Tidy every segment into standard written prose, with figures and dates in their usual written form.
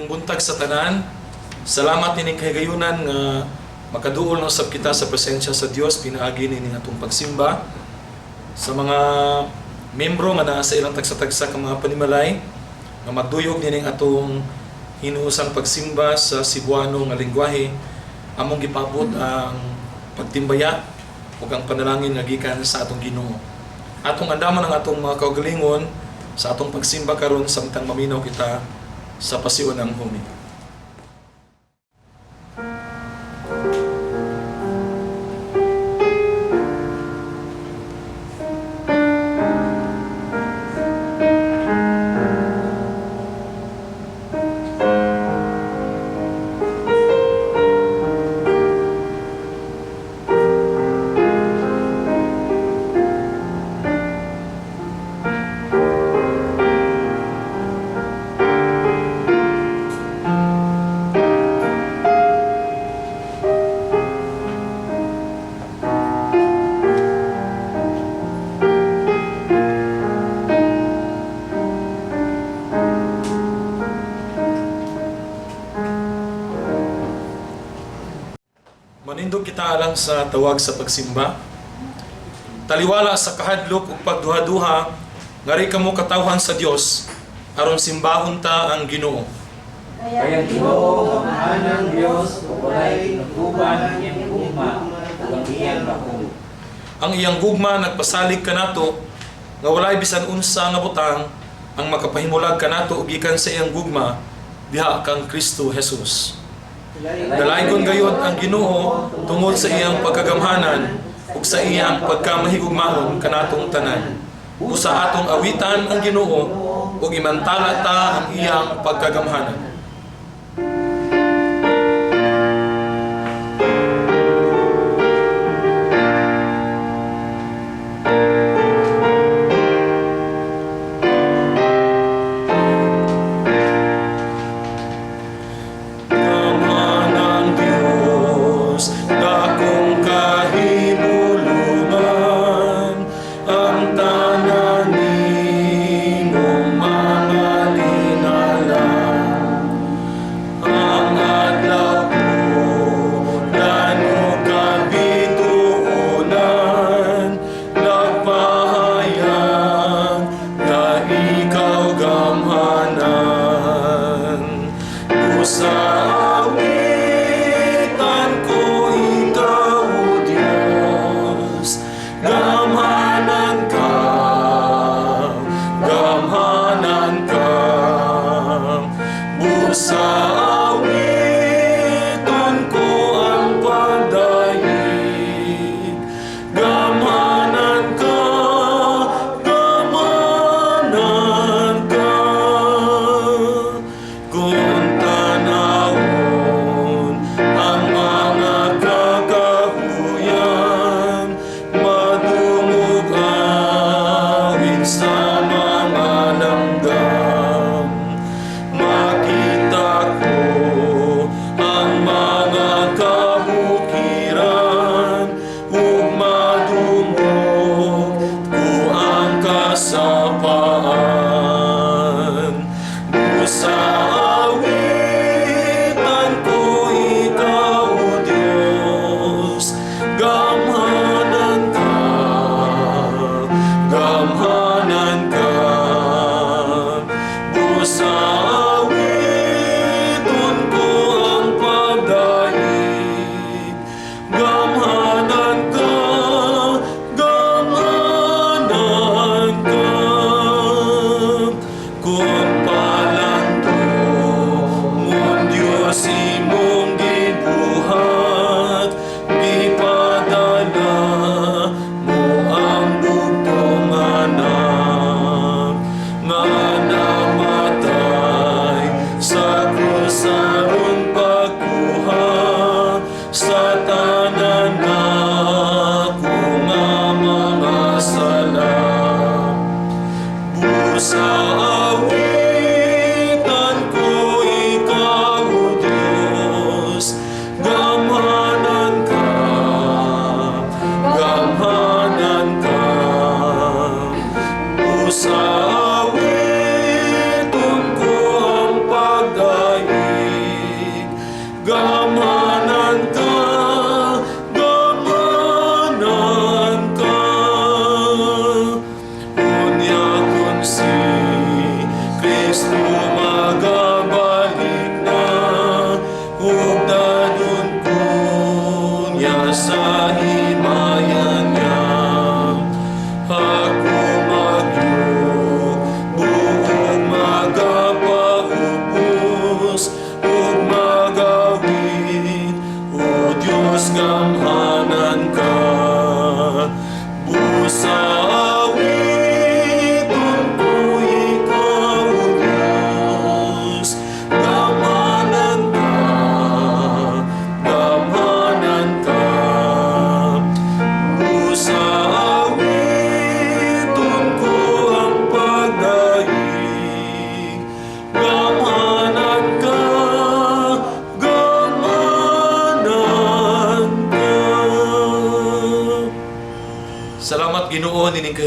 Maayong buntag sa tanan. Salamat nining kahigayunan nga makaduol na usab kita sa presensya sa Dios pinaagi nining atong pagsimba. Sa mga membro nga naa sa ilang tagsa-tagsa ka mga panimalay nga magduyog nining atong hinuusang pagsimba sa Cebuano nga lengguwahe, among gipabot ang pagtimbaya ug ang panalangin nga gikan sa atong Ginoo. Atong andaman ang atong mga kaugalingon sa atong pagsimba karon samtang maminaw kita sa pasiunang humi. Manindog kita alang sa tawag sa pagsimba. Taliwala sa kahadlok ug pagduha-duha, ngari kamo katawhan sa Dios aron simbahon ta ang Ginoo. Kay ang Ginoo gamhanan Dios ug walay tinutuban ang iyang gugma ug ang iyang gahom. Ang iyang gugma nagpasalig kanato nga walay bisan unsa nga butang ang makapahimulag kanato gikan sa iyang gugma diha kang Kristo Jesus. Dalaygon gayud ang Ginoo tungod sa iyang pagkagamhanan ug sa iyang pagkamahigugmaon kanatong tanan. Usa atong awitan ang Ginoo ug imantala ta ang iyang pagkagamhanan. Gamhanan Dios, dakong kahibulungan, ang tanan nimong mga linalang. Ang adlaw bulan ug kabituonan, nagpahayag nga ikaw gamhanan. Busa awitan ko ikaw, O Diyos, gamhanan ka, gamhanan ka. Busa awiton ko ang pagdayeg, gamhanan ka, gamhanan ka. Kung tanawon ang mga kakahuyan, madungog awit sa mga langgam. Makita ko ang mga kabukiran, ug madungog ko ang kasapaan. Busa awiton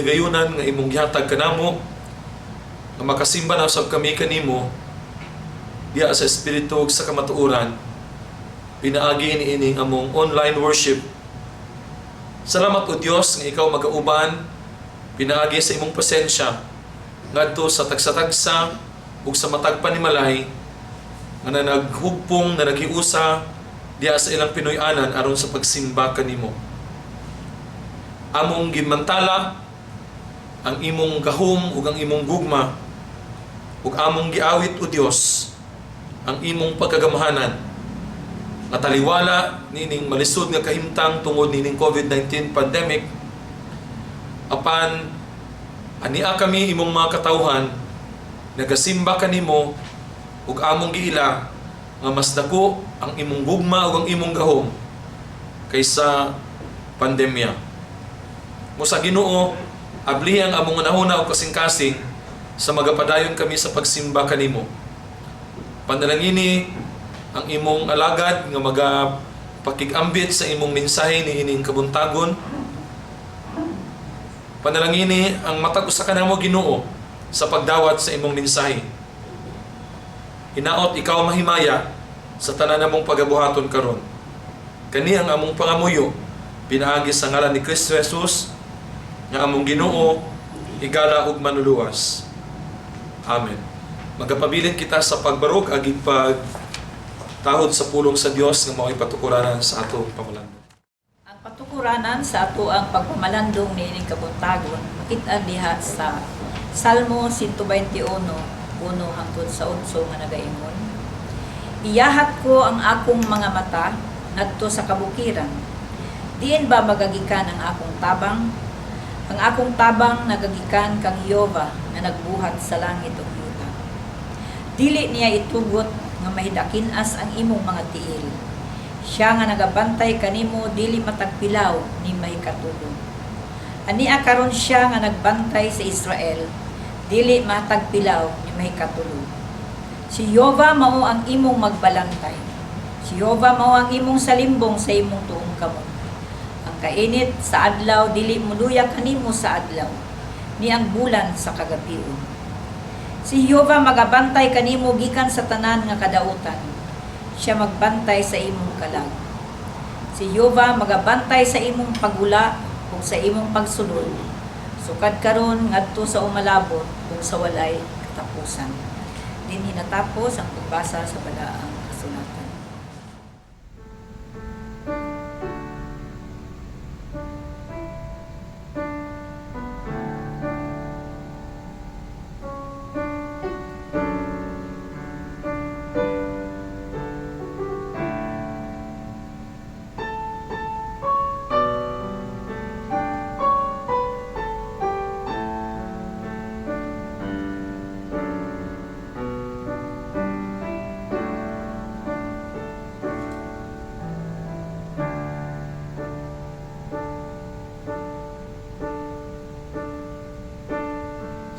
kahigayunan nga imong gihatag kanamo nga makasimba na usab kami kanimo diha sa espiritu ug sa kamatuoran pinaagi niining among online worship. Salamat, O Dios, nga ikaw magauban pinaagi sa imong presensya ngadto sa tagsa-tagsa ug sa matag panimalay nga naghugpong na naghiusa diha sa ilang Pinoy-anan aron sa pagsimba kanimo. Among gimantala ang imong gahom ug ang imong gugma ug among giawit, O Dios, ang imong pagkagamhanan nga taliwala nining malisod nga kahimtang tungod nining COVID-19 pandemic, apan ania kami, imong mga katawhan, nagasimba kanimo ug among giila nga mas dako ang imong gugma ug ang imong gahom kaysa pandemya. Busa, Ginoo, ablihi ang among hunahuna ug kasing-kasing sa magapadayon kami sa pagsimba kanimo. Panalangini ang imong alagad nga magapakig-ambit sa imong mensahe niining kabuntagon. Panalangini ang matag usa kanamo, Ginoo, sa pagdawat sa imong mensahe. Hinaot ikaw mahimaya sa tanan namong pagabuhaton karon. Kani ang among pangamuyo pinaagi sa ngalan ni Kristo Jesus nga among Ginoo, Higala ug Manluluwas. Amen. Magapabilin kita sa pagbarog agi pag tahod sa pulong sa Dios nga mao'y patukuranan sa atong pamalandong. Ang patukuranan sa atoang pagpamalandong niining kabuntagon makit-an diha sa Salmo 121, 1 hangtod sa 8 nga nagaingon: "Iyahat ko ang akong mga mata ngadto sa kabukiran. Diin ba magagikan ang akong tabang? Ang akong tabang nagagikan kang Jehova nga nagbuhat sa langit ug yuta. Dili niya itugot nga mahidakinas ang imong mga tiil. Siya nga nagabantay kanimo dili matagpilaw ni mahikatulog. Ania karon siya nga nagbantay sa Israel, dili matagpilaw ni mahikatulog. Si Jehova mao ang imong magbalantay. Si Jehova mao ang imong salimbong sa imong tuong kamot. Ang kainit sa adlaw dili moluya kanimo sa adlaw, ni ang bulan sa kagabion. Si Jehova magabantay kanimo gikan sa tanan nga kadautan. Siya magbantay sa imong kalag. Si Jehova magabantay sa imong pagula ug sa imong pagsulod, sukad karon ngadto sa umalabot ug sa walay katapusan." Dinhi natapos ang pagbasa sa balaang kasulatan.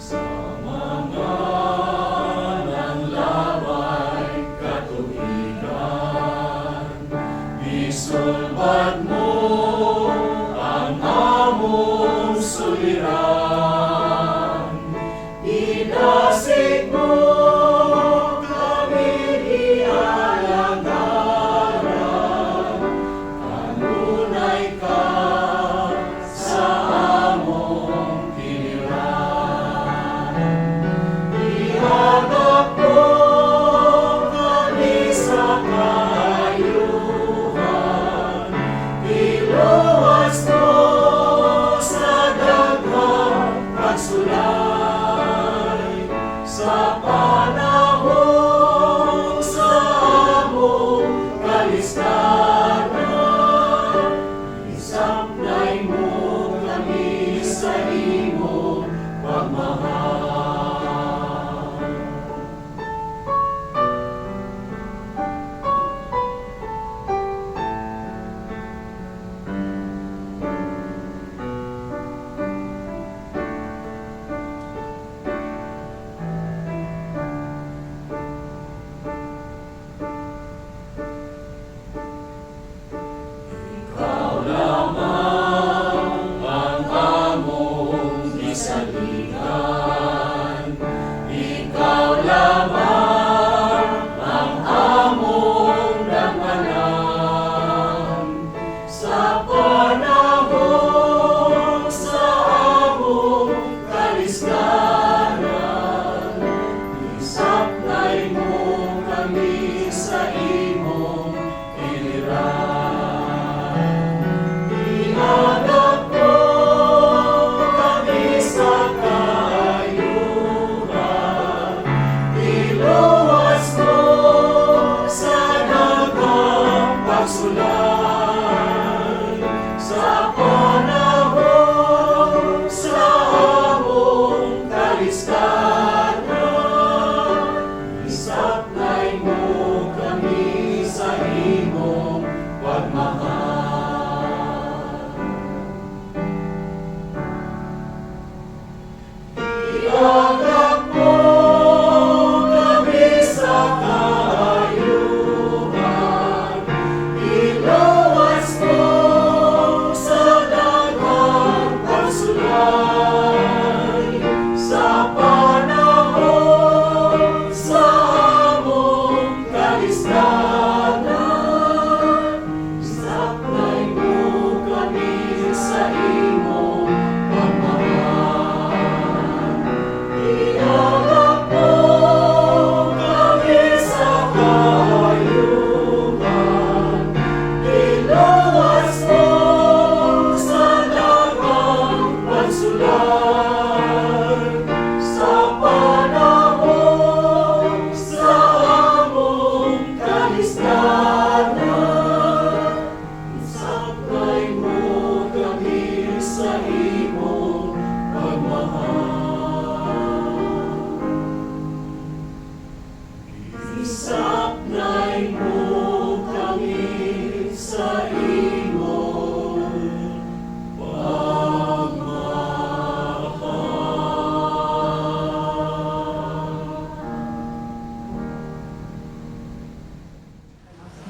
Sa mga nanlabay katubigan, isulbad mo ang among suliran. Idasig mo kami gialangaran, kanunay ka sa among kiliran. Ihagak mo kami sa kaayuhan, iluwas mo sa daghang pagsulay. Sa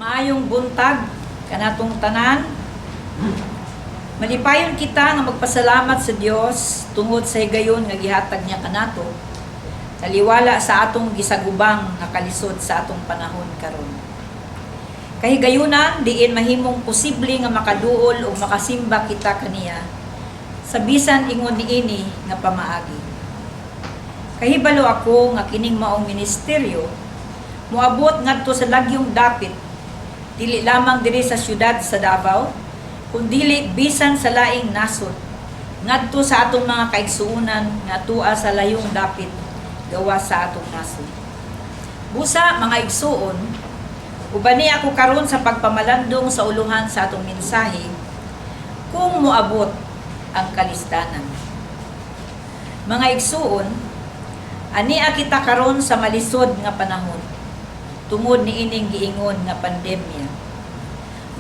Maayong buntag kanatong tanan. Malipayon kita nga magpasalamat sa Dios tungod sa higayon nga gihatag niya kanato. Taliwala sa atong gisagubang nga kalisod sa atong panahon karon. Kahigayunan diin mahimong posible nga makaduol ug makasimba kita kaniya sa bisan ingon niini nga pamaagi. Kahibalo ako nga kining maong ministeryo moabot ngadto sa lagyong dapit, dili lamang diri sa syudad sa Davao, kundili bisan sa laing nasod, ngadto sa atong mga kaigsuonan nga tua sa layong dapit gawas sa atong nasod. Busa, mga igsuon, ubani ako karon sa pagpamalandong sa uluhan sa atong mensahe, "Kung moabot ang kalisdanan." Mga igsuon, ania kita karon sa malisod nga panahon tungod niining giingon nga pandemya.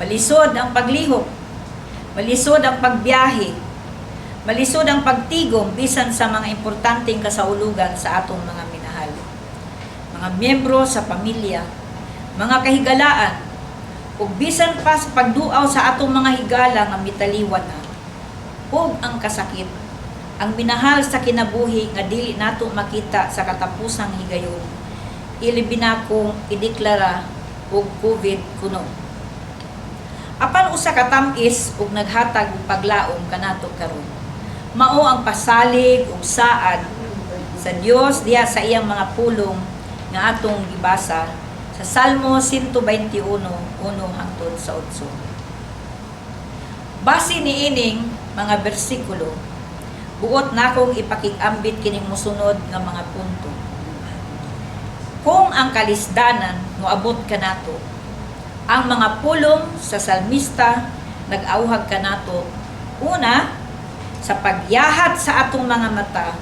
Malisod ang paglihok, malisod ang pagbiyahe, malisod ang pagtigom bisan sa mga importanteng kasaulugan sa atong mga minahal, mga miyembro sa pamilya, mga kahigalaan, ug bisan pa sa pagduaw sa atong mga higala nga mitaliwan na. Ug ang kasakit, ang minahal sa kinabuhi nga dili nato makita sa katapusang higayon, ilibi na kung ideklara og COVID kuno. Apan usa ka tam-is ug naghatag og paglaom kanato karon, mao ang pasalig ug saad sa Dios diha sa iyang mga pulong nga atong gibasa sa Salmo 121:1 hangtod sa 8. Base niining mga bersikulo, buot nakong ipakig-ambit kining mosunod nga mga punto. Kung ang kalisdanan moabot kanato, ang mga pulong sa salmista nag-awhag kanato, una, sa pagyahat sa atong mga mata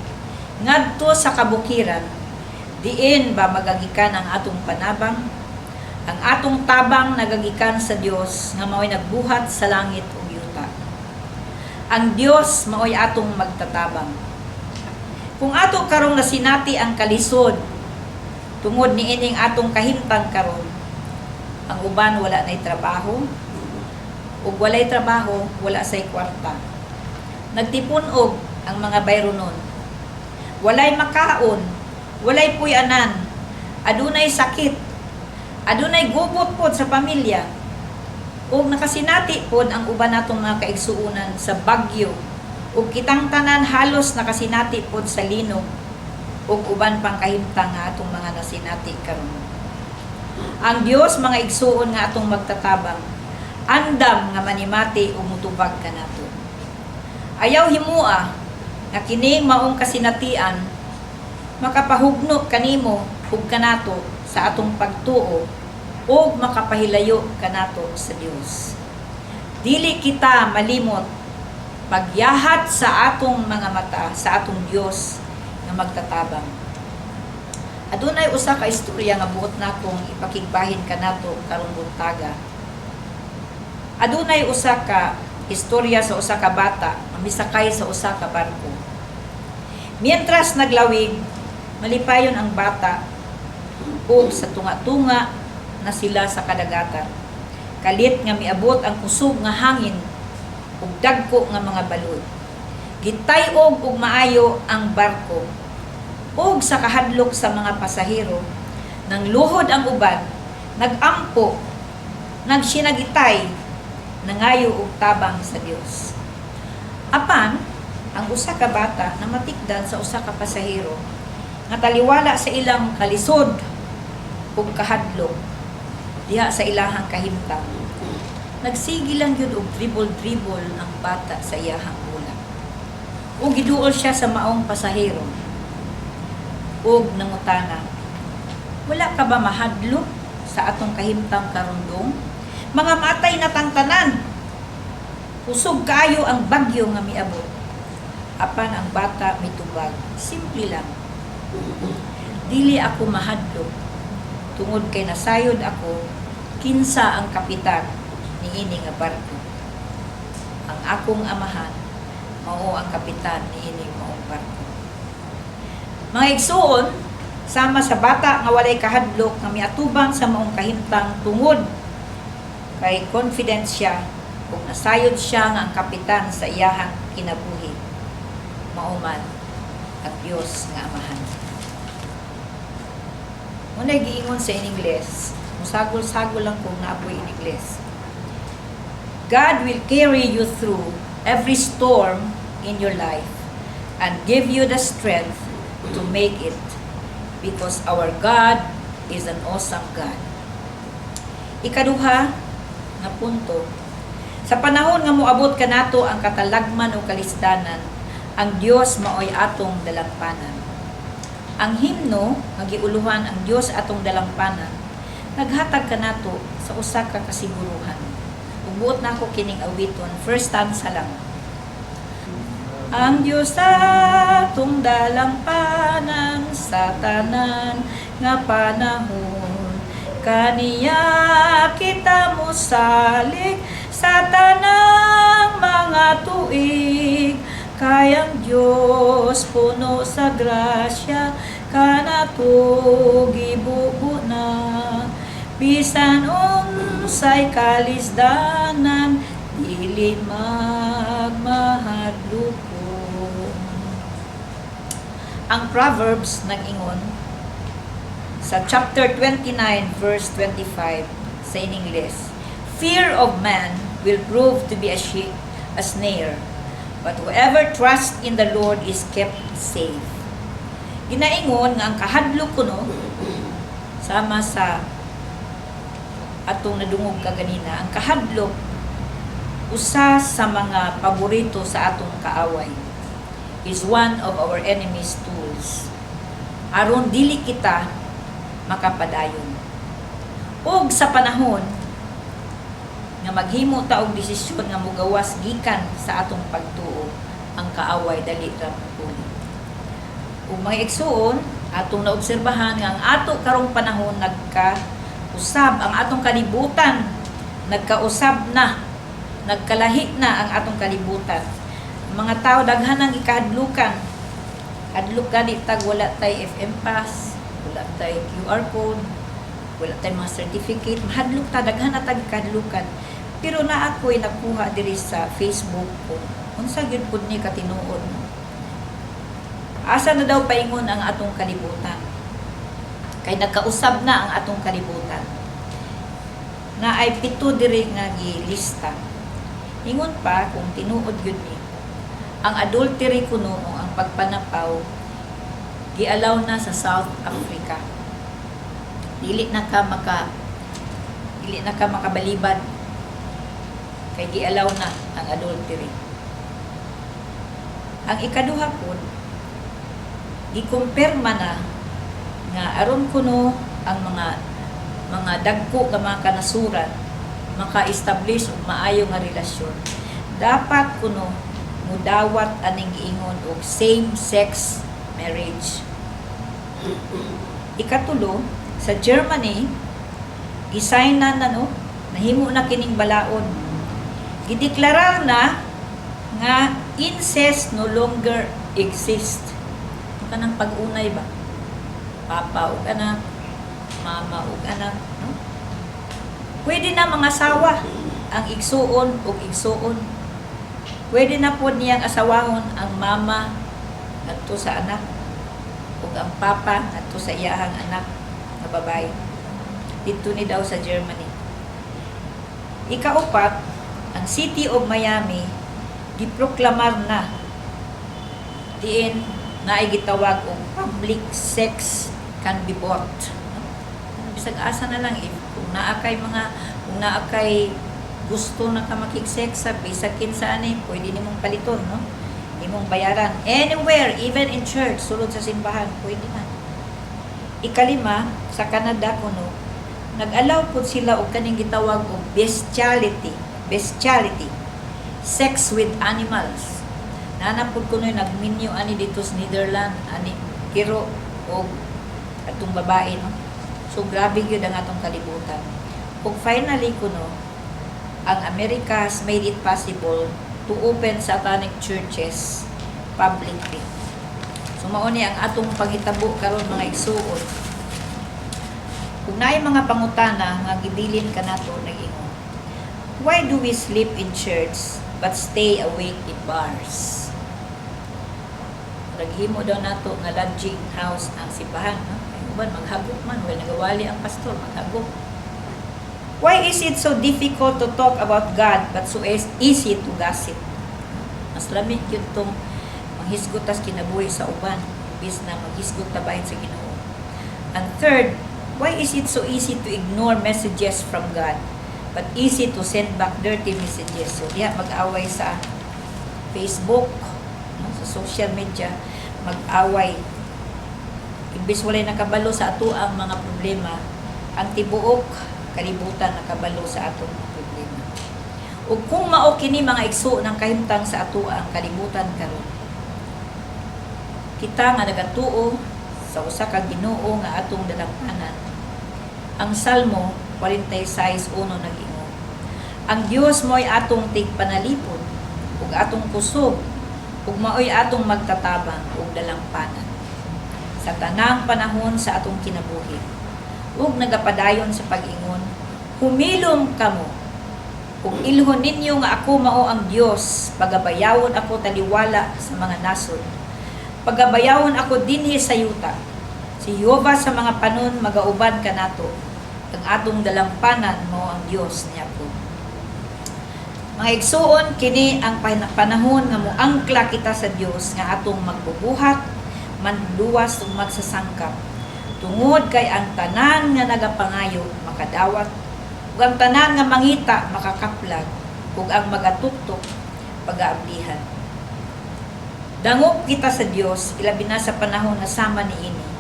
ngadto sa kabukiran, diin ba magagikan ang atong panabang? Ang atong tabang nagagikan sa Dios nga mao'y nagbuhat sa langit ug yuta. Ang Dios mao'y atong magtatabang. Kung ato karong nasinati ang kalisod tungod niining atong kahimtang karon, ang uban wala nay trabaho, ug walay trabaho, wala say kwarta. Nagtipun-og ang mga bayronon. Walay makaon, walay puy-anan, adunay sakit, adunay gubot pod sa pamilya. Ug nakasinati pod ang uban natong mga kaigsuonan sa bagyo. Ug kitang tanan halos nakasinati pod sa linog ug uban pang kahimtang nga atong mga nasinati karon. Ang Dios, mga igsuon, nga atong magtatabang, andam nga manimati ug mutubag kanato. Ayaw himua nga kining maong kasinatian makapahugno kanimo ug kanato sa atong pagtuo ug makapahilayo kanato sa Dios. Dili kita malimot pagyahat sa atong mga mata sa atong Dios nga magtatabang. Adunay usa ka istorya nga buot nakong ipakigbahin kanato karong buntaga. Adunay usa ka istorya sa usa ka bata nga misakay sa usa ka barko. Mientras naglawig, malipayon ang bata ug sa tunga-tunga na sila sa kadagatan, kalit nga miabot ang kusog nga hangin ug dagko nga mga balod. Gitay-og og maayo ang barko ug sa kahadlok sa mga pasahero, nang luhod ang uban, nagampo, nagsinagitay, nangayo og tabang sa Dios. Apan ang usa ka bata na matikdan sa usa ka pasahero nga taliwala sa ilang kalisod ug kahadlok diha sa ilahang kahimtang, nagsige lang gyud og dribble-dribble ang bata sa iyahang bola. Ug giduol siya sa maong pasahero ug nangutana, "Wala ka ba mahadlok sa atong kahimtang karon dong? Mga matay na tang tanan. Kusog kaayo ang bagyo nga miabot." Apan ang bata mitubag, simple lang, "Dili ako mahadlok tungod kay nasayod ako kinsa ang kapitan niini nga barko. Ang akong amahan mao ang kapitan niining maong barko." Mga igsuon, sama sa bata nga walay kahadlok nga miatubang sa maong kahimtang tungod Kay confident siya kung nasayod siya nga ang kapitan sa iyahang kinabuhi mao man ang Dios nga Amahan. Muna giingon sa in Ingles, musagol-sagol lang kung naapoy in Ingles. God will carry you through every storm in your life and give you the strength to make it because our God is an awesome God. Ikaduha nga punto, sa panahon nga moabot kanato ang katalagman o kalisdanan, ang Dios maoy atong dalampanan. Ang himno nga giuluhan "Ang Dios Atong Dalampanan" naghatag kanato sa usa ka kasiguruhan. Ug buot nako kining awiton, first stanza lang. Ang Dios atong dalampanan sa tanan nga panahon, kaniya kita mosalig sa tanang mga tuig. Kay ang Dios puno sa grasya, kanato gibubo na. Bisan unsay kalisdanan, dili magmahadlokon. Ang Proverbs nag-ingon sa chapter 29 verse 25 sa in English, "Fear of man will prove to be a snare, but whoever trusts in the Lord is kept safe." Ginaingon nga ang kahadlok kuno, sama sa atong nadungog kaganina, ang kahadlok usa sa mga paborito sa atong kaaway, is one of our enemy's tools aron dili kita makapadayon. Ug sa panahon nga maghimo ta og desisyon nga mugawas gikan sa atong pagtuo, ang kaaway dali ra mopuli. Ug mga igsuon, atong naobserbahan nga ang ato karong panahon nagka-usab ang atong kalibutan, nagkausab na, nagkalahi na ang atong kalibutan. Ang mga tao daghan ang ikahadlukan. Hadlok gani tag wala tay FM pass, wala tay QR code, wala tay mga certificate, mahadlok ta, daghan na tag ikahadlukan. Pero naa ako'y nakuha diri sa Facebook ko. Unsa gyud pud ni katinuod? Asa na daw paingon ang atong kalibutan? Kay nagkausab na ang atong kalibutan. Naay pito diri nga gilista. Ingon pa kung tinuod gyud ni. Ang adultery kuno o ang pagpanapaw gialaw na sa South Africa. Dili na ka makabalibad kay gialaw na ang adultery. Ang ikaduha pud, gikumpirma na nga aron kuno ang mga dagko nga mga kanasuran maka-establish og maayo nga relasyon, dapat kuno mudawat aning giingon og same-sex marriage. Ikatulo, sa Germany, gisignan na, no, nahimo na kining balaod. Gideklarar na nga incest no longer exist. Ang kanang pag-unay ba? Papa ug anak, mama ug anak, no? Pwede na mga asawa ang igsuon ug igsuon. Pwede na po niyang asawahon ang mama ngadto sa anak ug ang papa ngadto sa iyahang anak nga babae. Didto ni daw sa Germany. Ikaupat, ang City of Miami giproklamar na diin naay gitawag og public sex can be bought. No? Bisag asa na lang, if kung naa kay gusto na ka makig-sex sa bisag kinsa ani, pwede nimong paliton, no? Imong bayaran. Anywhere, even in church, sulod sa simbahan, pwede na. Ikalima, sa Canada kuno, nag-allow pud sila og kaning gitawag og bestiality. Bestiality. Sex with animals. Naa pud kuno nagminyo ani dito sa Netherlands, ani kiro og atong babae, no? So grabe gyud ang atong kalibutan. Ug finally kuno, ang America has made it possible to open satanic churches publicly. So mao ni ang atong panghitabo karon, mga igsuon. Kung naay mga pangutana nga gibilin kanato, nag-ingon. Why do we sleep in church but stay awake in bars? Naghimo daw nato nga lodging house ang simbahan. No? Ay, uban, maghagop man. Well, nagawali ang pastor, maghagop. Why is it so difficult to talk about God but so easy to gossip? Mas lami gyud tong manghisgot tas kinabuhi sa uban imbis na maghisgot ta bahin sa Ginoo. And third, why is it so easy to ignore messages from God but easy to send back dirty messages? So diha mag-away sa Facebook, no, sa social media, mag-away. Imbis walay nakabalo sa ato ang mga problema, ang tibuok kalibutan nakabalo sa atong mga problema. Ug kung mao kini, mga igsoon, ang kahimtang sa ato ang kalibutan karon, kita nga nagatuo sa usa ka Ginoo nga atong dalampanan. Ang Salmo 46:1 nag-ingon, "Ang Dios mo'y atong tigpanalipod ug atong kusog ug maoy atong magtatabang ug dalampanan sa tanang panahon sa atong kinabuhi." Ug nagapadayon sa pag-ingon, "Humilom kamo ug ilhon ninyo nga ako mao ang Dios. Pagabayawon ako taliwala sa mga nasod. Pagabayawon ako dinhi sa yuta. Si Jehova sa mga panon magauban kanato. Ang atong dalampanan mao ang Dios ni Jacob." Mga igsuon, kini ang panahon nga moangkla kita sa Dios nga atong magbubuhat, manluwas ug magsasangkap. Tungod kay ang tanan nga nagapangayo makadawat, ug ang tanan nga mangita makakaplag, ug ang magatuktok pagaablihan. Dangop kita sa Dios, ilabi na sa panahon nga sama niini.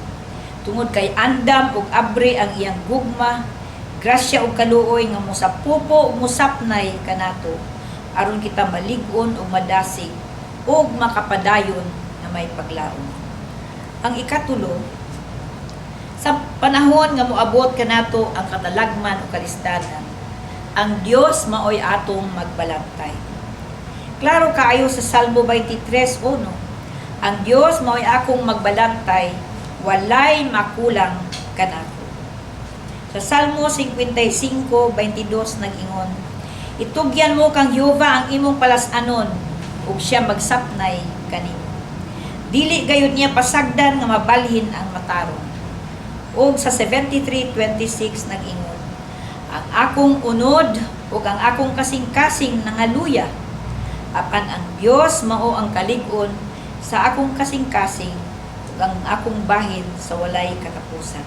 Tungod kay andam ug abre ang iyang gugma, grasya ug kaluoy nga mosapupo ug mosapnay kanato aron kita malig-on ug madasig ug makapadayon nga may paglaom. Ang ikatulo, sa panahon nga moabot kanato ang katalagman o kalisdanan, ang Dios maoy atong magbalantay. Klaro kaayo sa Salmo 23:1, "Ang Dios maoy akong magbalantay, walay makulang kanako." Sa Salmo 55:22 nag-ingon, "Itugyan mo kang Jehova ang imong palas-anon ug siya magsapnay kanimo. Dili gayud niya pasagdan nga mabalhin ang matarong." Ug sa 73:26 nag-ingon, "Ang akong unod ug ang akong kasing-kasing nangaluya, apan ang Dios mao ang kalig-on sa akong kasing-kasing ug ang akong bahin sa walay katapusan."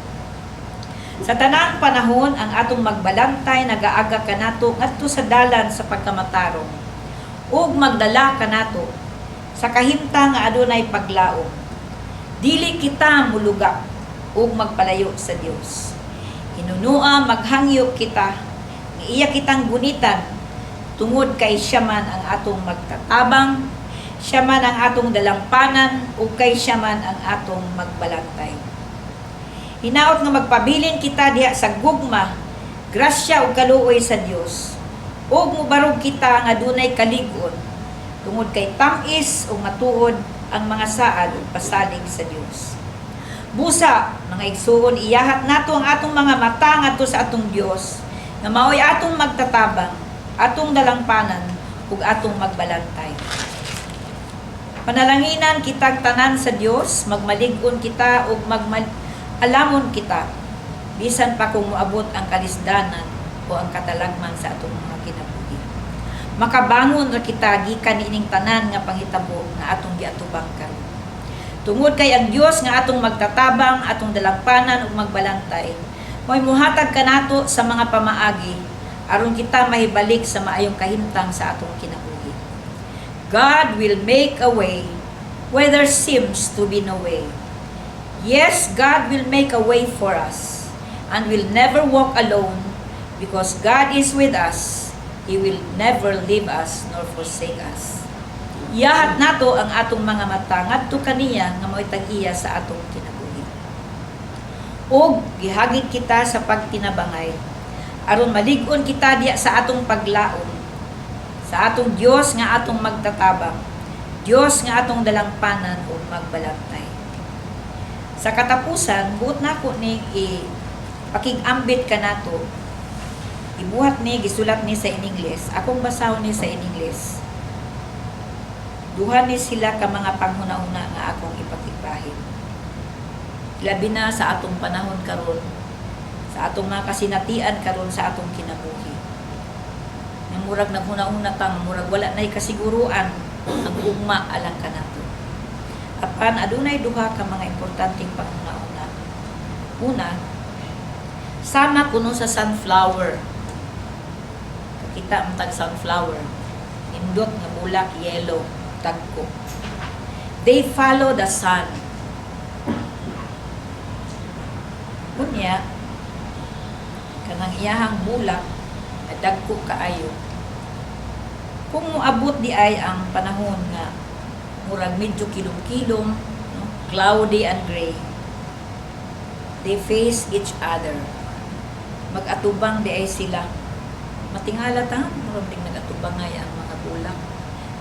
Sa tanang panahon, ang atong magbalantay nagaaga kanato ngadto sa dalan sa pagkamatarong ug magdala kanato sa kahimtang nga adunay paglaom. Dili kita mulugak ug magpalayo sa Dios. Hinunua maghangyo kita nga iya kitang gunitan tungod kay siya man ang atong magtatabang, siya man ang atong dalampanan ug kay siya man ang atong magbalantay. Hinaot nga magpabilin kita diha sa gugma, grasya ug kaluoy sa Dios. Ug mubarog kita nga dunay kalig-on tungod kay tam-is ug matuod ang mga saad ug pasalig sa Dios. Busa, mga igsuon, iyahat nato ang atong mga mata ngadto sa atong Dios nga maoy atong magtatabang, atong dalampanan ug atong magbalantay. Panalanginan kitang tanan sa Dios, magmalig-on kita ug magmal alamon kita bisan pa kung moabot ang kalisdanan o ang katalagman sa atong mga kinabuhi. Makabangon ra kita gikan niining tanan nga panghitabo nga atong giatubang karon. Tungod kay ang Dios nga atong magtatabang, atong dalampanan ug magbalantay, mo'y muhatag kanato sa mga pamaagi aron kita mahibalik sa maayong kahimtang sa atong kinabuhi. God will make a way where there seems to be no way. Yes, God will make a way for us and will never walk alone because God is with us. He will never leave us nor forsake us. Iyahat nato ang atong mga mata ngadto kaniya nga mao'y tag-iya sa atong kinabuhi. Ug gihagit kita sa pagtinabangay aron malig-on kita diya sa atong paglaom sa atong Dios nga atong magtatabang, Dios nga atong dalampanan ug magbalantay. Sa katapusan, buot nako ning i pakig-ambit kanato. Ibuhat ni, gisulat ni sa in English. Akong basahon ni sa in English. Duha ni sila ka mga panghuna-una nga akong ipakigbahin. Labi na sa atong panahon karon, sa atong mga kasinatian karon sa atong kinabuhi. Nga murag naghuna-una tang murag wala nay kasiguruan ang ugma alang kanato. Apan adunay duha ka mga importanteng panghuna-una. Una, sama kuno sa sunflower. Kakita mo tag sunflower. Nindot nga bulak, yellow, tagko. They follow the sun. Unya, kanang iyahang bulak na dagko kaayo. Kung moabot di ay ang panahon nga murag medyo kilom-kilom, no? Cloudy and gray. They face each other. Mag-atubang di ay sila. Matingala ta, murag ding nag-atubang ay ang mga bulak.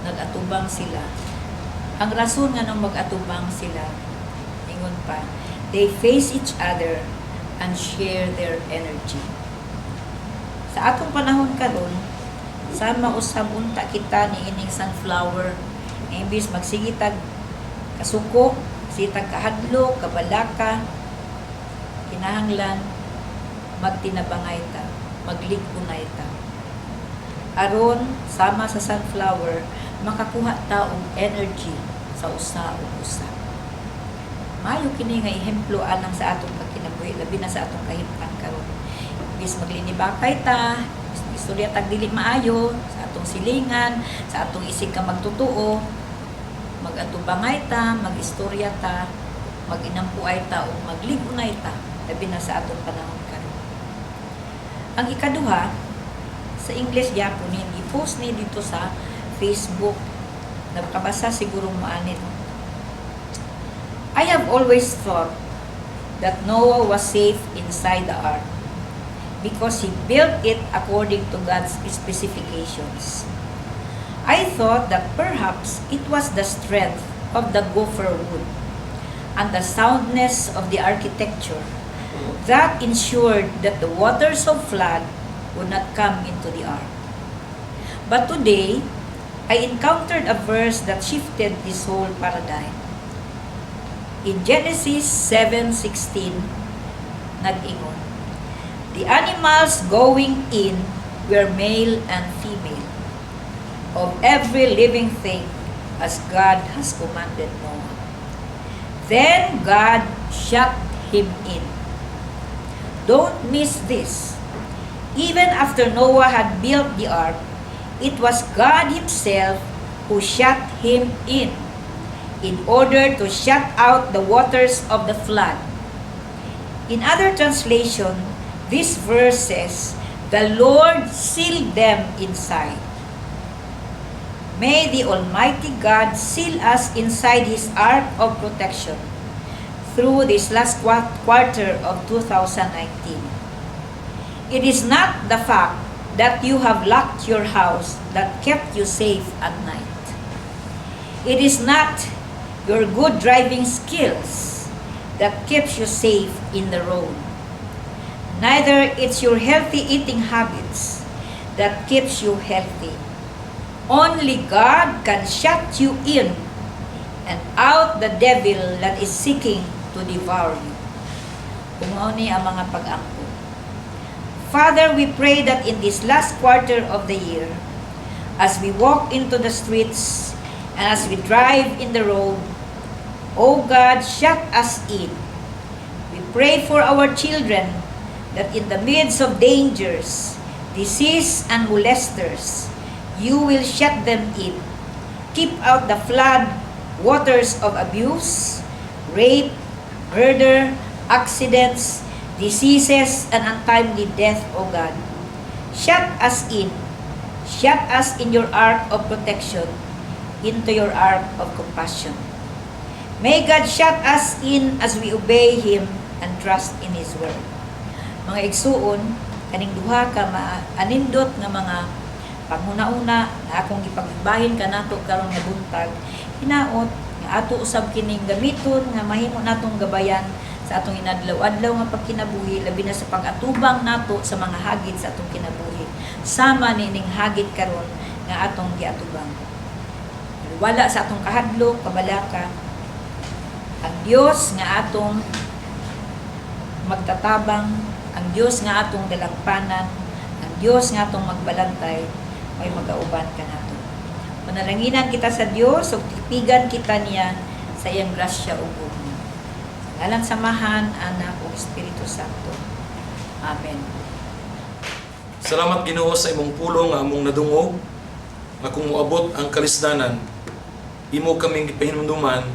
Nag-atubang sila. Ang rason nga nung mag-atubang sila, ingon pa, they face each other and share their energy. Sa atong panahon karon, sama usab unta kita ni ining sunflower nga imbis magsigitag kasuko, sitag kahadlok, kabalaka, kinahanglan magtinabangay ta, maglig-unay ta. Aron sama sa sunflower, makakuha ta og energy sa usa ug usa. Maayo kini nga ehemplo alang sa atong pagkinabuhi, labi na sa atong kahimtang karon. Imbis maglinibakay ta, imbis istorya tag dili maayo sa atong silingan, sa atong isig ka magtotoo, magatubangay ta, magistorya ta, maginampuay ta ug maglig-unay ta, labi na sa atong panahon karon. Ang ikaduha, sa English gyapon ni, i-post ni dito sa Facebook. Nakabasa siguro mo ani, no? I have always thought that Noah was safe inside the ark because he built it according to God's specifications. I thought that perhaps it was the strength of the gopher wood and the soundness of the architecture that ensured that the waters of flood would not come into the ark. But today, I encountered a verse that shifted this whole paradigm. In Genesis 7:16, nag-ingon, "The animals going in were male and female, of every living thing, as God has commanded Noah. Then God shut him in." Don't miss this. Even after Noah had built the ark, it was God Himself who shut him in order to shut out the waters of the flood. In other translation, this verse says, "The Lord sealed them inside." May the Almighty God seal us inside His ark of protection through this last quarter of 2019. It is not the fact that you have locked your house that kept you safe at night. It is not your good driving skills that keeps you safe in the road. Neither it's your healthy eating habits that keeps you healthy. Only God can shut you in and out the devil that is seeking to devour you. Kung mao ni ang mga pag-ampo. Father, we pray that in this last quarter of the year, as we walk into the streets and as we drive in the road, O God, shut us in. We pray for our children that in the midst of dangers, disease, and molesters, you will shut them in. Keep out the flood waters of abuse, rape, murder, accidents, diseases, and untimely death, O God. Shut us in. Shut us in your ark of protection, into your ark of compassion. May God shut us in as we obey Him and trust in His word. Mga igsuon, kaning duha ka maanindot nga mga panghuna-una na akong gipagbahin kanato karon nga buntag, hinaot nga ato usab kining gamiton nga mahimo natong gabayan. Sa atong inadlaw-adlaw nga pagkinabuhi, labi na sa pag-atubang nato sa mga hagit sa atong kinabuhi. Sama niining hagit karon nga atong giatubang. Wala sa atong kahadlok, kabalaka, ang Dios nga atong magtatabang, ang Dios nga atong dalagpanan, ang Dios nga atong magbalantay, may magauban kanato. Panalanginan kita sa Dios ug tipigan kita niya sa iyang grasya ug gugma. Sa ngalan sa Amahan, Anak ug Espiritu Santo. Amen. Salamat, Ginoo, sa imong pulong nga among nadungog nga kung moabot ang kalisdanan, imo kaming gipahinumduman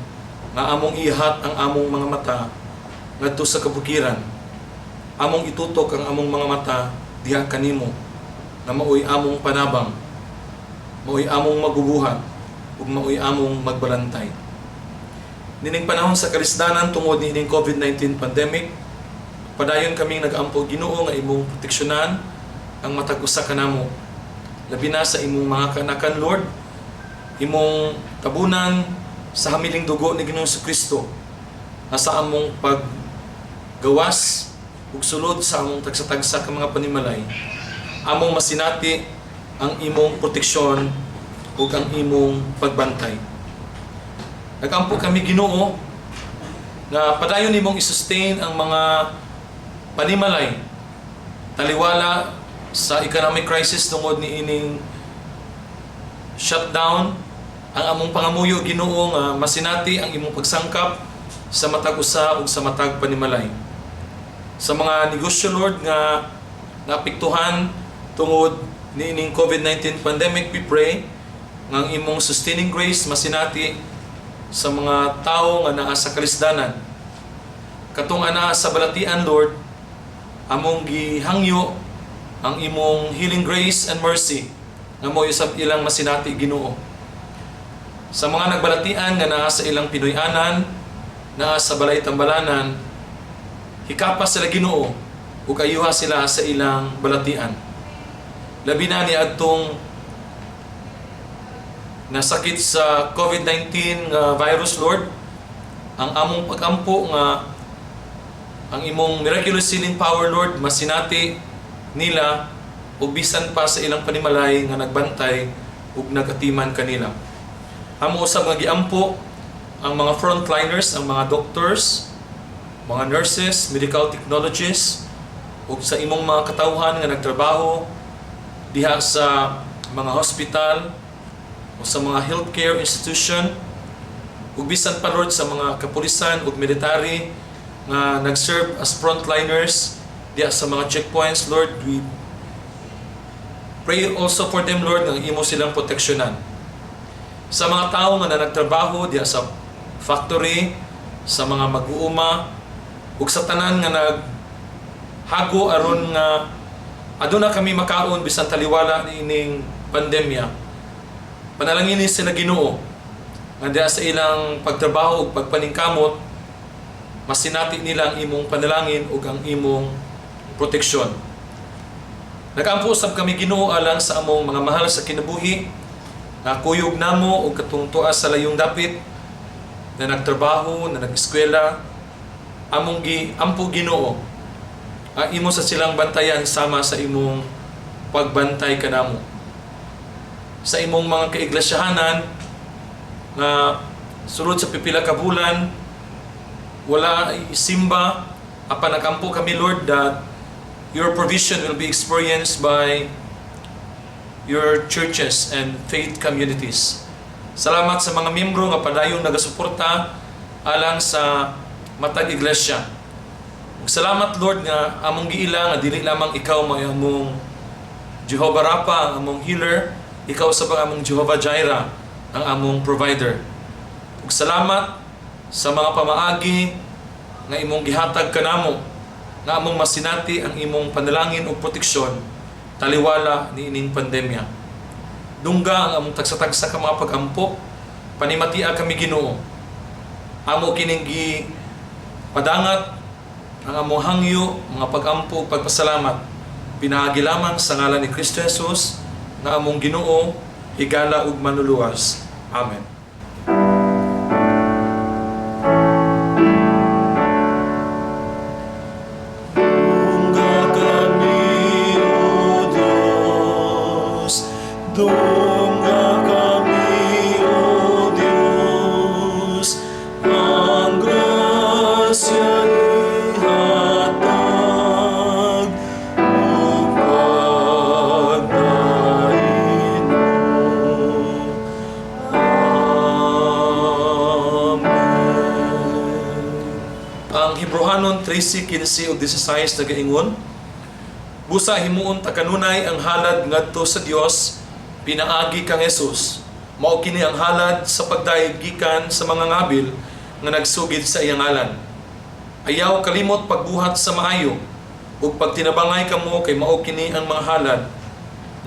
nga among ihat ang among mga mata ngadto sa kabukiran. Among itutok ang among mga mata diha kanimo nga maoy among panabang, maoy among magubuhat ug maoy among magbalantay. Nining panahon sa kalisdanan tungod niining COVID-19 pandemic, padayon kaming nag-ampo, Ginoo, nga imong proteksyonan ang matag usa kanamo. Labi na sa imong mga kanakan, Lord, imong tabunan sa hamiling dugo ni Ginoong Kristo nga sa among paggawas ug sulod sa among tagsa-tagsa ka mga panimalay, among masinati ang imong proteksyon ug ang imong pagbantay. Nagampo kami, Ginoo, nga padayon nimong i-sustain ang mga panimalay taliwala sa economic crisis tungod ni ining shutdown. Ang among pangamuyo, Ginoo, nga masinati ang imong pagsangkap sa matag usa ug sa matag panimalay. Sa mga negosyo, Lord, nga naapektuhan tungod niining COVID-19 pandemic, we pray nga ang imong sustaining grace masinati sa mga tao nga naa sa kalisdanan. Katong anaa sa balatian, Lord, among gihangyo ang imong healing grace and mercy nga mo usab ilang masinati, Ginoo. Sa mga nagbalatian nga naa sa ilang Pinoy-anan, naa sa balay tambalanan, hikapa sila, Ginoo, ug ayuha sila sa ilang balatian. Labi na ni adtong nasakit sa COVID-19 nga virus, Lord, ang among pagampo nga ang imong miraculous healing power, Lord, masinati nila ug bisan pa sa ilang panimalay nga nagbantay ug nagatiman kanila. Amo usab nga giampo ang mga frontliners, ang mga doctors, mga nurses, medical technologists ug sa imong mga katawhan nga nagtrabaho diha sa mga hospital o sa mga healthcare institution ug bisan pa, Lord, sa mga kapulisan ug military nga nag-serve as frontliners diha sa mga checkpoints. Lord, we pray also for them, Lord, nga imo silang proteksyonan. Sa mga tao nga na nagtrabaho diha sa factory, sa mga mag-uuma ug sa tanan nga naghago aron nga aduna kami makaon bisan taliwala niining pandemya, panalangini sila, Ginoo, nga diha sa ilang pagtrabaho ug pagpaningkamot, masinati nila ang imong panalangin ug ang imong proteksyon. Nagaampo usab kami, Ginoo, alang sa among mga mahal sa kinabuhi nga kuyog namo ug katong tua sa layong dapit na nagtrabaho, na nag-eskwela. Among giampo, Ginoo, ang imo sa silang bantayan sama sa imong pagbantay kanamo. Sa imong mga kaiglasyahanan nga sulod sa pipila ka bulan wala simba, apan nagampo kami, Lord, that your provision will be experienced by your churches and faith communities. Salamat sa mga miyembro nga padayong nagasuporta alang sa matag iglesia. Ug salamat, Lord, nga among giila nga dili lamang ikaw may among Jehovah Rapha, ang among healer, ikaw sa ang among Jehovah Jireh, ang among provider. Ug salamat sa mga pamaagi nga imong gihatag kanamo nga among masinati ang imong panalangin ug proteksyon taliwala niining pandemya. Dungga ang among tagsa-tagsa ka mga pagampo, panimatia kami, Ginoo. Amo kining gi padangat ang among hangyo, mga pagampo ug pagpasalamat, pinaagi lamang sa ngalan ni Kristo Jesus nga among Ginoo, higala ug manluluwas. Amen. 13, 15 ug 16 nagaingon, "Busa himuon ta kanunay ang halad ngadto sa Dios pinaagi kang Jesus. Mao kini ang halad sa pagdayeg gikan sa mga ngabil nga nagsugid sa iyang ngalan. Ayaw kalimot pagbuhat sa maayo ug pagtinabangay kamo, kay mao kini ang mga halad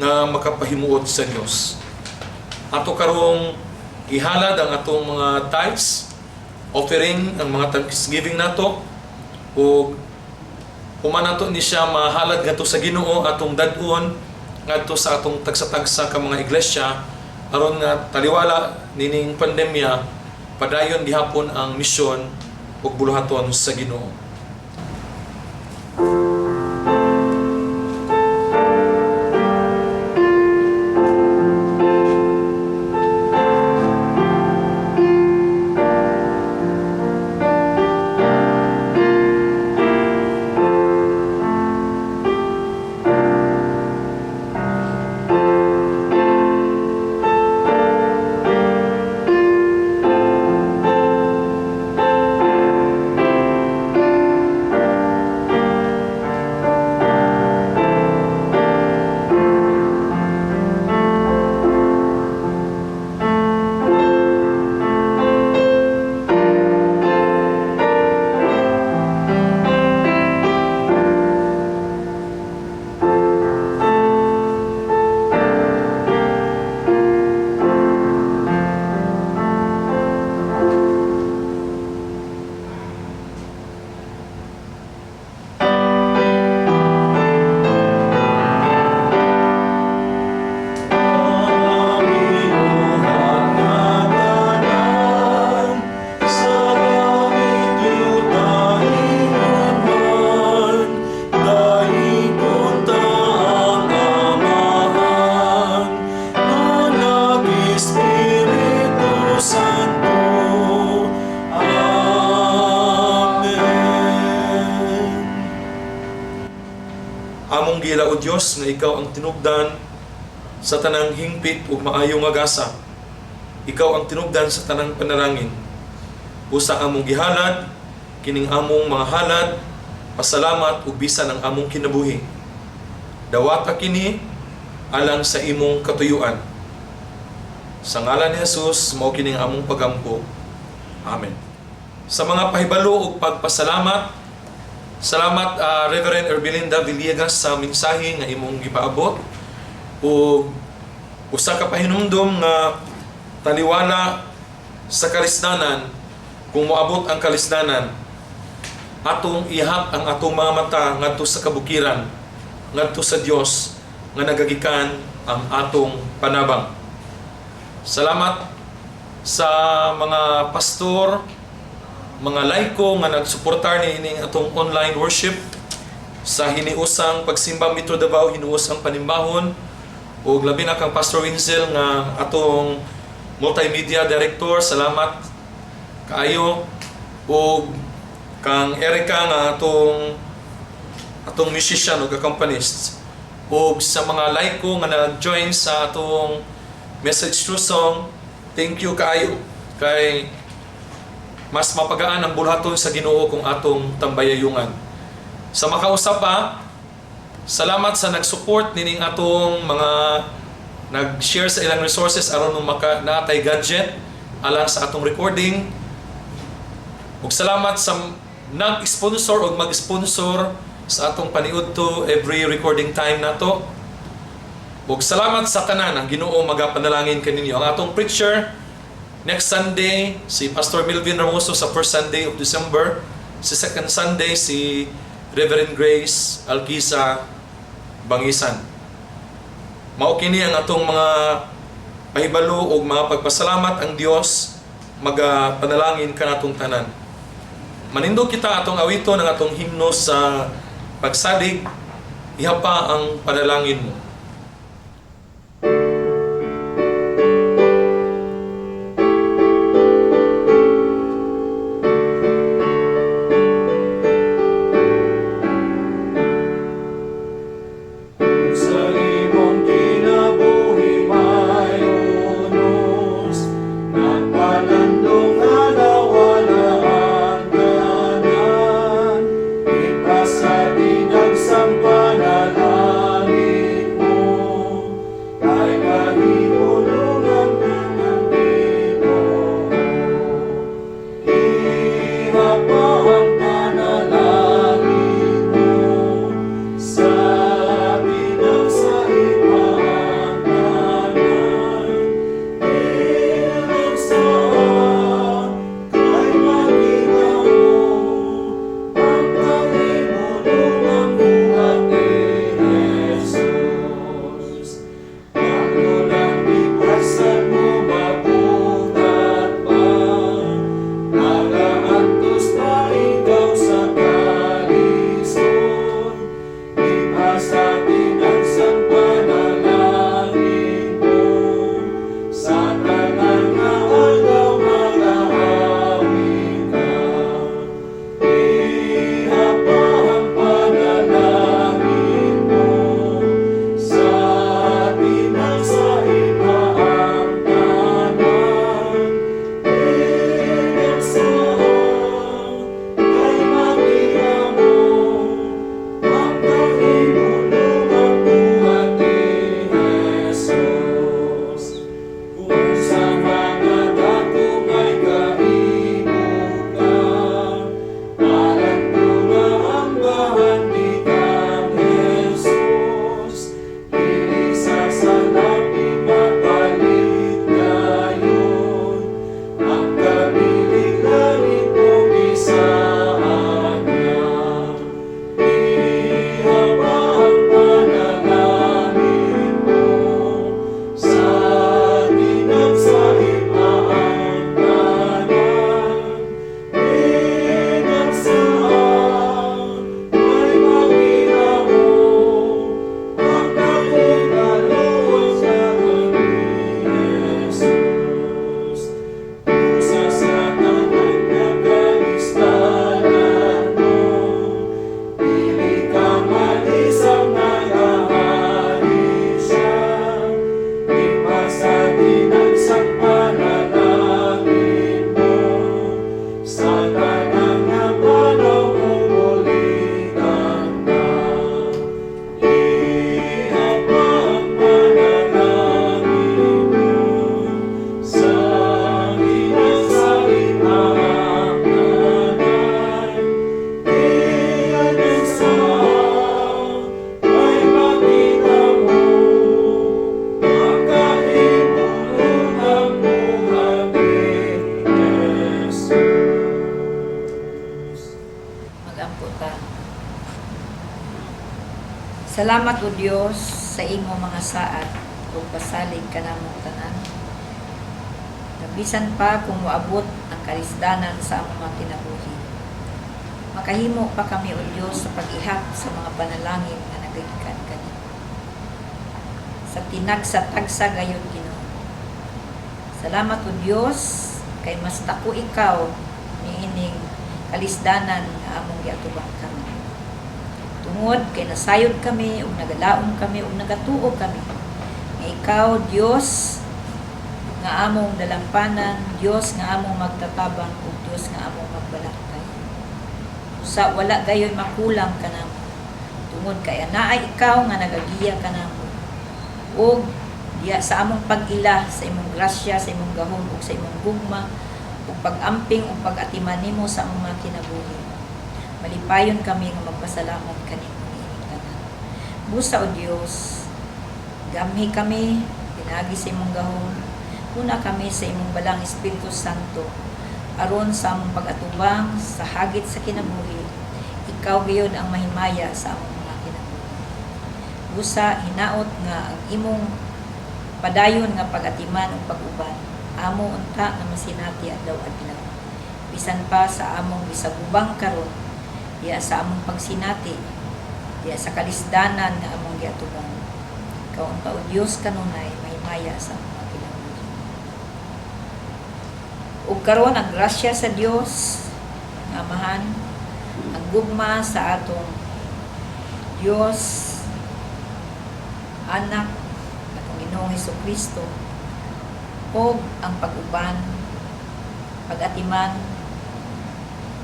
nga makapahimuot sa Dios." Ato karong ihalad ang atong mga tithes, offering, ang mga thanksgiving nato, ug human nato ni siya mahalad ngadto sa Ginoo, atong dad-on ngadto sa atong tagsa-tagsa ka mga iglesia aron nga taliwala nining pandemya, padayon gihapon ang misyon ug buluhaton sa Ginoo. Sa langit yuta Daigon ta ang Amahan, Anak, Espiritu Santo. Amen. Among giila, O Dios, nga ikaw ang tinubdan sa tanang hingpit ug maayo nga gasa. Ikaw ang tinubdan sa tanang panalangin. Usa among gihalad kining among mga halad, pasalamat ug bisan ang among kinabuhi. Dawata kini alang sa imong katuyuan. Sa ngalan ni Jesus, mao kining among pagampo. Amen. Sa mga pahibalo ug pagpasalamat, salamat, Reverend Erbelinda Villegas, sa mensahe nga imong gipaabot ug usa ka pahinumdom nga taliwala sa kalisdanan, kung moabot ang kalisdanan, atong ihap ang atong mga mata ngadto sa kabukiran, ngadto sa Dios nga nagagikan ang atong panabang. Salamat sa mga pastor, mga laiko nga nagsuportar niining atong online worship sa hiniusang pagsimba Metro Davao, hiniusang panimbahon, ug labi na kang Pastor Winzel nga atong multimedia director, salamat kaayo, ug kang Erica nga atong musician ug accompanist, ug sa mga laiko nga nag-join sa atong message through song, thank you kaayo kay mas mapagaan ang bulhaton sa Ginoo kung atong tambayayungan. Sa makausap pa, salamat sa nag-support nining atong mga nag-share sa ilang resources aron maka naatay gadget alang sa atong recording. Ug salamat sa nag-sponsor ug mag-sponsor sa atong paniudto every recording time nato. Ug salamat sa tanan, ang Ginoo magapanalangin kaninyo. Ang atong preacher next Sunday, si Pastor Melvin Ramoso sa first Sunday of December. Sa second Sunday, si Reverend Grace Alquiza Bangisan. Mao kini ang atong mga pahibalo ug mga pagpasalamat, ang Dios magapanalangin kanatong tanan. Manindog kita, atong awiton ang atong himno sa pagsalig, "Ihapa ang Panalangin Mo." Sa imong kinabuhi may unos, nagpalandong nga nawala ang tanan. Salamat, O Dios, sa imong mga saad ug pasalig kanamong tanan. Bisan pa kung moabot ang kalisdanan sa among mga kinabuhi, makahimo pa kami, O Dios, sa pag-ihap sa mga panalangin nga nagagikan kanimo. Sa tinagsa-tagsa gayon, Ginoo. Salamat, O Dios, kay mas dako ikaw niining kalisdanan nga among giatubang karon. Tungod kay nasayod kami ug nagalaom kami ug nagatuo kami nga ikaw, Dios, nga among dalampanan, Dios nga among magtatabang ug Dios nga among magbalantay. Usa wala gayon makulang kanamo. Tungod kay anaa ikaw nga nagagiya kanamo. Ug diya sa among pag-ila sa imong grasya, sa imong gahom ug sa imong gugma ug pag-amping ug pag-atiman nimo sa among mga kinabuhi, malipayon kami nga magpasalamat kanimo niining tanan. Busa, O Dios, gamhi kami pinaagi sa imong gahom. Pun-a kami sa imong Balaang Espiritu Santo aron sa among pag-atubang sa hagit sa kinabuhi, ikaw gyud ang mahimaya sa among mga kinabuhi. Busa hinaot nga ang imong padayon nga pag-atiman ug pag-uban amo unta nga masinati adlaw-adlaw, bisan pa sa among gisagubang karon diya sa among pagsinati diya sa kalisdanan nga among giatubang. Ikaw unta, O Dios, kanunay mahimaya sa among mga kinabuhi. Ug karon, ang grasya sa Dios nga Amahan, ang gugma sa atong Dios Anak, atong Ginoong Kristo, ug ang pag-uban, pag-atiman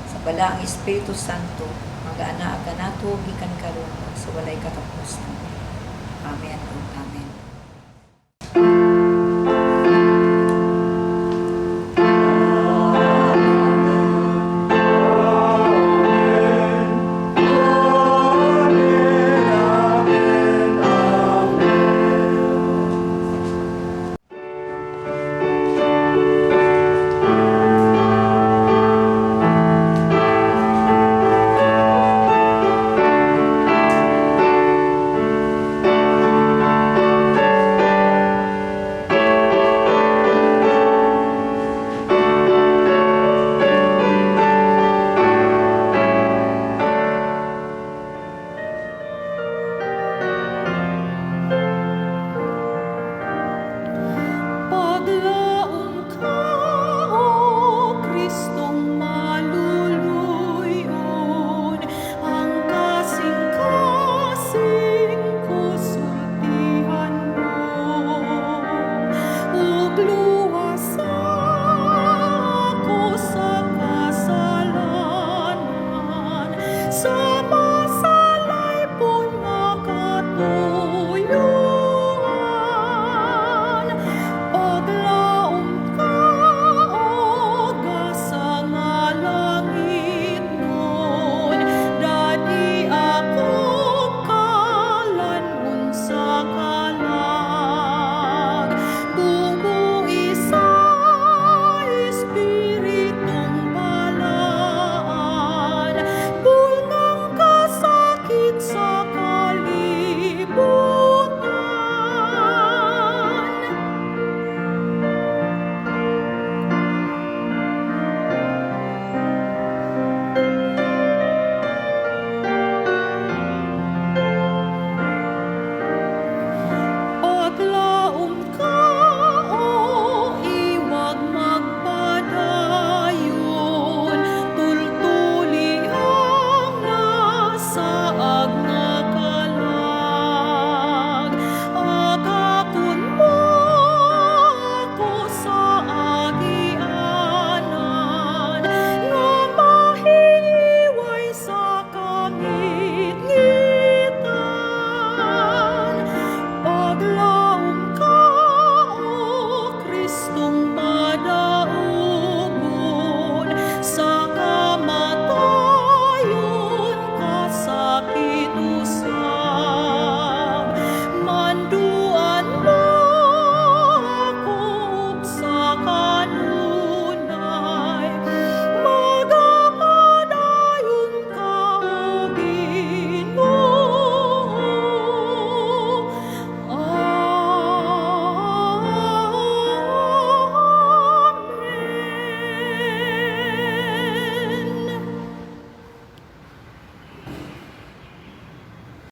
sa Balaang Espiritu Santo magaanaa kanato gikan karon sa walay katapusan. Amen ug amen.